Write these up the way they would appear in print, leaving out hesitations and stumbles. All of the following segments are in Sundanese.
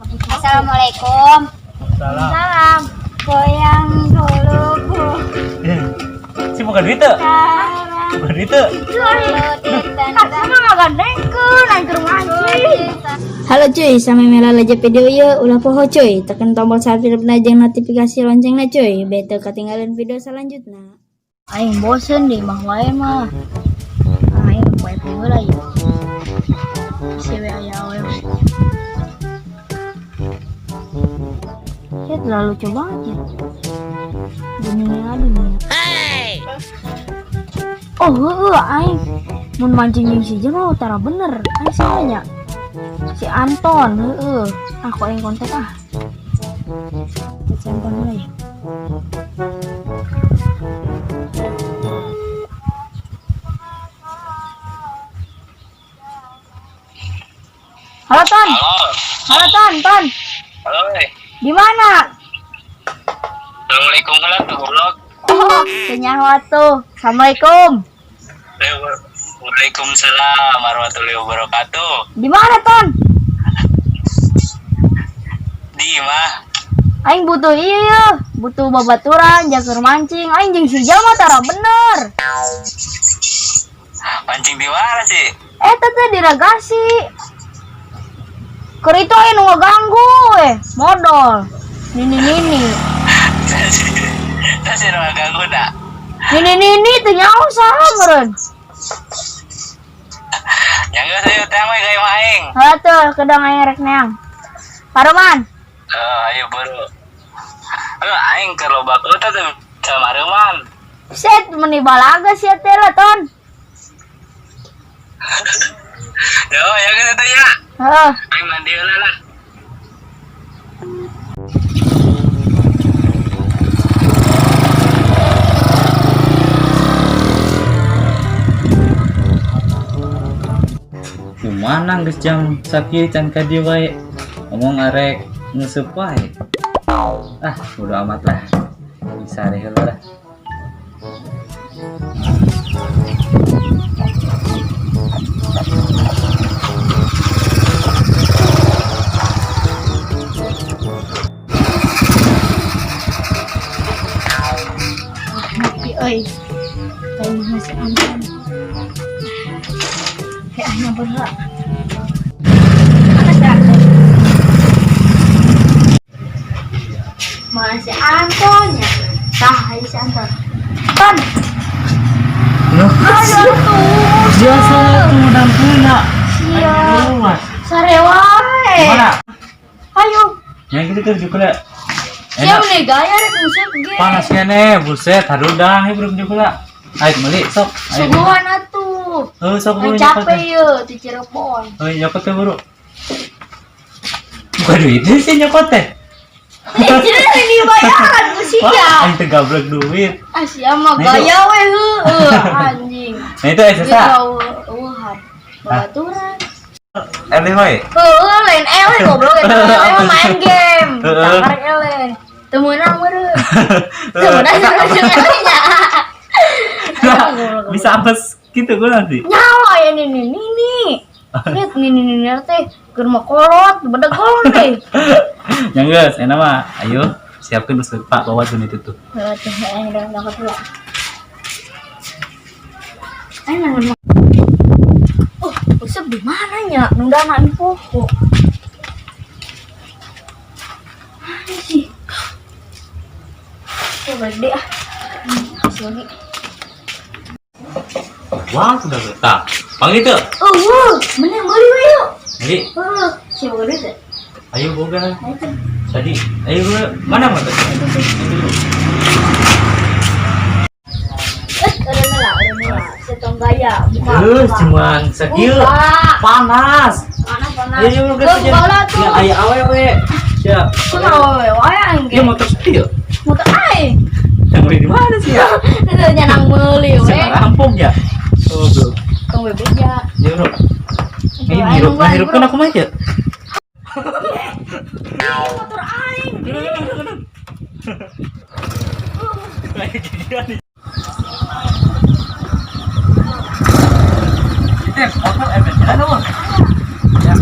Assalamualaikum. Salam. Salam. Goyang dulu ku. Si bukan duit tuh. Sekarang Bukan duit tuh. Mah ngagandengkeun aing keur mancing. Halo cuy, sampai merah aja video ieu ulah poho cuy, tekan tombol subscribe na jeung notifikasi loncengna cuy, biar teu ketinggalan video selanjutnya. Aing bosen di imah wae mah. Aing poe heula ieu. Si we aya awewe. Ya terlalu lucu banget ya. Dunia dunia. Oh, heueuh aing mun mancing jeung si Jema utara bener. Aing saha nya? Si Anton, heueuh. Aku aing kontak ah. Si Anton heula ya. Halo Ton. Halo. Halo Ton, Ton. Halo, eh. Di mana? Assalamualaikum heula tuh goblok. Oh, teu tuh. Assalamualaikum. Waalaikumsalam warahmatullahi wabarakatuh. Di mana, Ton? Di mah. Aing butuh iya ya, butuh babaturan, jaker mancing. Aing jeung si Jama tara bener. Mancing di mana sih? Eh, teh di Ragasi. Keur itu aing nu ngaganggu eh, modal. Nini nini. Saya sih nggak ganggu dah. Nini nini teu nyaho saha meureun. Yang enggak saya utang we ka imah aing. Heuh tuh, kedang aing rek neang. Paruman. Eh, ayo buru. Eh, aing keur loba teh teu bisa mareuman. Set meni balaga sia teh lah, Ton. Yo, ya geus teh ya. Heeh. Aing mandi heula lah. Kumana geus jam sakieu can ka dieu wae. Ngomong arek nguseup wae. Ah, bodo amat lah. Bisa deh heula lah. Ngopi euy. Kayak mah si Anton. Kayak ah nyamper heula. Mana si Anton? Mana si Anton ya? Tah, ayo si Anton. Ton, Loh, ayo tuh. biasa tuh dampuna. Sia. Aduh, Sare wae. Mana? Ayo. Yang gitu tuh juga. Sia meni gaya rek nguseup ge. Panas kene, buset, harudang ieu belum juga. Ayo meuli sok. Ayo. Suguhan atuh. Heuh, sok buru Aing nyokot capek teh. ye di Cirebon. Heuh, nyokot teh buru. Bukan duit sih nyokot teh. Jadi ini bayaran ku sia. Wah, aing teh gablek duit. Ah sia mah Nah, itu. gaya we heueuh anjing. Nah itu sesa. Eueuhan. Babaturan. Eleh wae. Heueuh lain eleh goblok eta eleh mah main game. Heeh. Takarek eleh. Teu meunang meureun. Teu meunang jeung eleh nya. Nah, bisa apes gitu gue nanti. Nyawa ya nini nini. Lihat nini nini teh keur mah kolot bedegol deh. Yang geus, enak mah. Ayo, siapkeun usul Pak bawa duit itu tuh. Heeh teh aing udah dapat heula. Aing nang Oh, usep di mana nya? Nundana aing poho. Mana sih? Oh, gede ah. Masih lagi. Wah, sudah betah. Pang itu. Oh, menang beli we yuk. Jadi, Heeh, siapa gede teh? ayo boga. Ayo teh. Tadi, ayo boga. Mana motor? Itu. Eh, udah nela, udah nela. Setong gaya, buka. Eh, buka. cuman sakieu. Buka. Panas. Panas, panas. Ayo, ayo, Geus, buka lah tuh. Ya, ayo awewe. Siap. Kumaha awewe wae aing ge. Ya motor sakieu. Motor aing. Yang beli di mana sih ya? Teu nyanang meuli we. Siapa rampung ya? Oh, bro. Tong we beja. Ya, bro. Ini hirup, hirupkan aku mah ya. Motor aing. Itu motor jalan apa? Ya.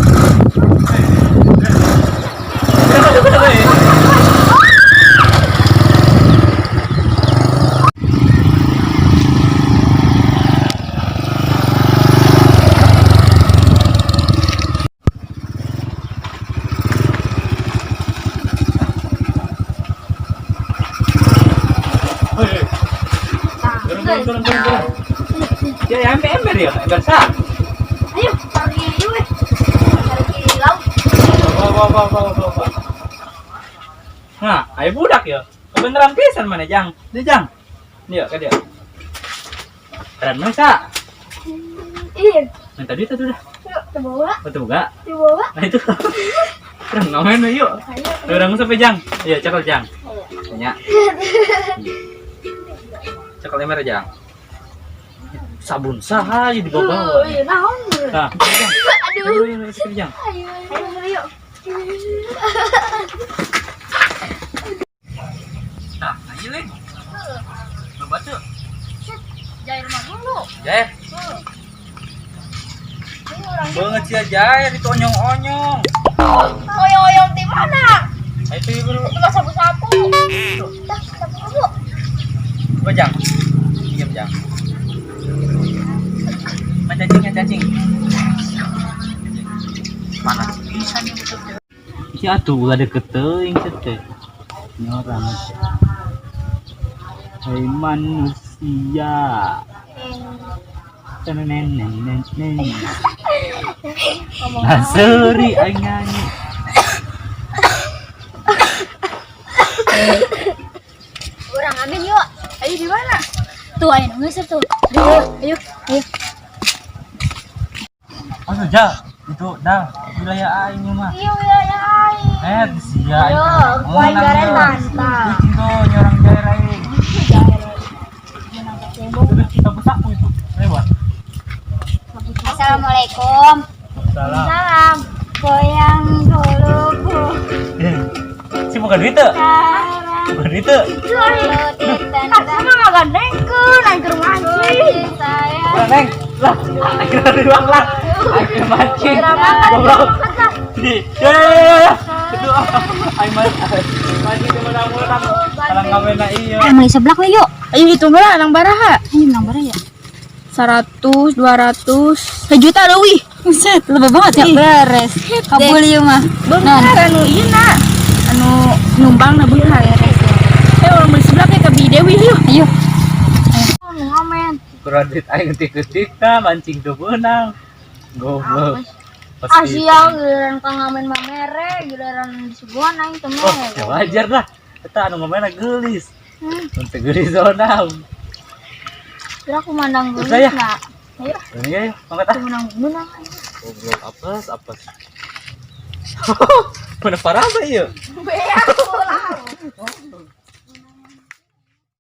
Turun, turun, turun, turun. Ya, ya, ember, ember ya, ember sa. Ayo, pergi yuk. Eh. Pergi laut. Bawa, bawa, bawa, bawa, bawa, bawa. Nah, ayo budak ya. Kebeneran pisan mana jang? Dia jang. Dia ke dia. Keren mana sa? Iya, Minta duit atuh dah. yuk, terbawa, Betul enggak? terbawa. Nah itu. Keren ngamen we, yuk. Ayo. Orang sampai jang. Iya, cekel jang. Tanya. Cekel ember jang. Sabun saha di bawah. Iya, naon. Nah, jang. Aduh. Ayo, ayo, ayo, jang. Ayo, ayo, ayo. Nah, ayo leng. Loba tuh. Jair mah dulu. Jair. Ini orang Banget sih Jair itu onyong-onyong. Oyong-oyong di mana? Ayo tuh bro. Itu mah sapu-sapu. Dah, sapu-sapu. Coba jang. Diam jang. Ma cacing ya cacing. Panas pisan ya betul. Iya tuh ulah deket teuing teh. Ini orang. Hei manusia. Neng neng neng neng. Nah, seuri aing nyanyi. Orang amin yuk. Ayo di mana? Tuh ayo ngeser tuh. Ayo, ayo, ayo. Oh saja itu dah wilayah aing mah. Iya wilayah aing. Eh, sia aing. Ayo, Oh, garetan, tah. Kucing tuh nyorang jair aing. Udah kita sapu itu. Ayo, Bang. Assalamualaikum. Salam. Salam. Goyang dulu bu. Si bukan duit tuh. Bukan duit tuh. Ah, sama nggak gandengkeun aing keur mancing. Lah, Neng. Lah, akhirnya ada uang lah. Akhirnya mancing. Goblok. Di. Ya, ya, ya, ya. Itu aing mancing. Mancing di menang-menang. Kalau kamera iya. Eh, beli seblak we yuk. Ayo hitung lah nang baraha. Ayo menang bara ya. 100, 200, sejuta leuwih. Buset, lebih banget ya. Beres. Kabul ieu mah. Beunghar anu ieu na. Anu numbang na beunghar. Eh orang beli seblak ya ke Bi Dewi yuk. Ayo. Ngamen. Kurang duit aing ketik-ketik nah mancing tuh benang. Goblok. Ah Pasti. siang giliran kang ngamen mah mere, giliran disuguhan aing teu Oh, mere. ya wajar lah. Eta anu ngomongna geulis. Untuk geulis zonam. Kira aku mandang Udah geulis ya? na. Ayo, Ini ya, mangkat ah. menang menang. Goblok apes apes. Mana parah iya? Beak lah.